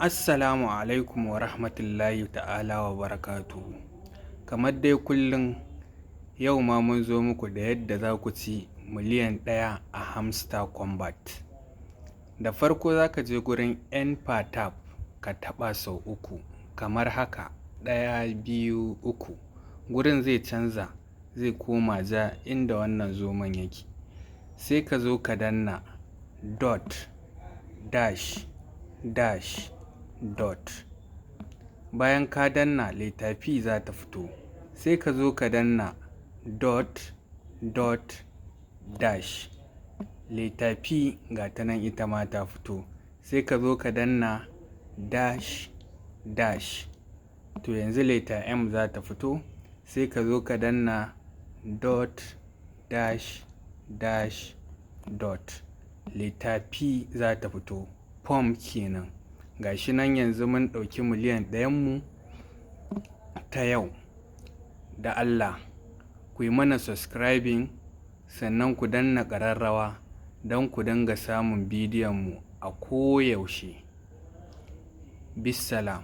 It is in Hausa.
Assalamu alaikum wa rahmatullahi ta'ala wa barakatuhu. Kamar dai kullum, yau ma mun zo muku da yadda za ku ci miliyan 1 a Hamster Kombat. Da farko za ka je gurin Earn per tap, ka taɓa sau uku kamar haka: ɗaya, biyu, uku. Gurin zai canza, zai koma ja inda wannan zomon yake. Sai ka zo ka danna dot dash dash dot. Bayan ka danna, letter P za ta fito. Sai ka zo ka danna dot dot dash. Letter P ga ta nan, ita ma ta fito. Sai ka zo ka danna dash dash. To, yanzu letter M za ta fito. Sai ka zo ka danna dot dash dash dot. Letter P za ta fito. Pump kenan. Ga shi nan, yanzu mun ɗauki miliyan 1n mu ta yau. Da Allah ku yi mana subscribing, sannan ku danna ƙararrawa don ku dinga samun bidiyon mu a koyaushe. Bissalam.